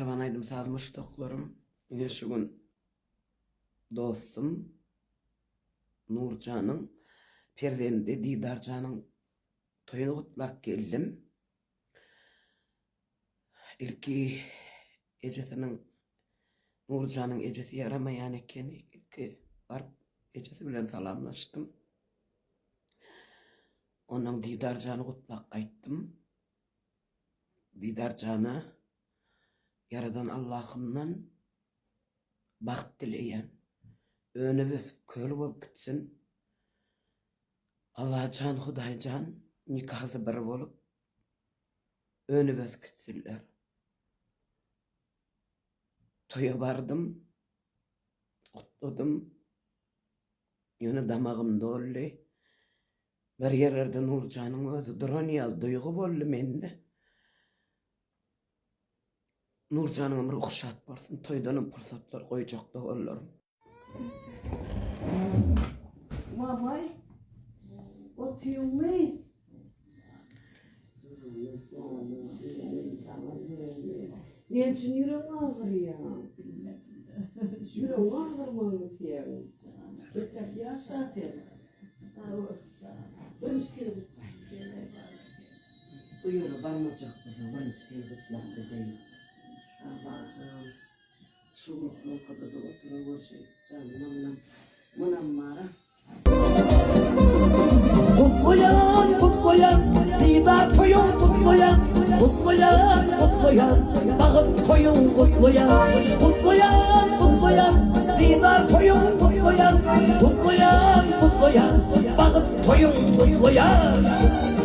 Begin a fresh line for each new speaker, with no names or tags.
Mähriban aýdym-saz muşdaklarym, ine şu gün dostum Nurjanyň perzendi Didarjanyň toýuny gutlap geldim. Ilki ejesiniň Nurjanyň ejesi ýaramaýan ekeni. Ilki baryp ejesi bilen salamlaşdym. Ondan Didarjany gutlap gaýtdym. Didarjana Ýaradan Allahymdan bagt dileýän. Önüp-ösüp köl bolup gitsin. Allajan Hudaýjan nikasy bir bolup önüp-ösüp gitsinler. Toýa bardym, gutladym. Ýöne damagym doldy. Bir ýerlerde Nurjanyň özi duran ýaly duýgy boldy mende. Nurjanyň ömri şat bolsun, toýdanam pursatlar goýjak doganlarym. Babaý, otyňmy? Näme üçin ýüregiň agyrýar? Ýüregiň agyrmagyny isleýäň. Beter ýaşa sen. Birinji seni gutlaýyn. Bu ýere barmajak bolsaň, birinji seni gutlap gideýin. Abajan. Şu gulakda-da oturan görşeýdik janym allam. Munam bar-a.
Gutlaýan, gutlaýan, Didar toýuň gutlaýan, Gutlaýan, gutlaýan, Bagyt toýuň gutlaýan, Gutlaýan, gutlaýan, Didar toýuň gutlaýan, Gutlaýan, gutlaýan, Bagyt toýuň gutlaýan.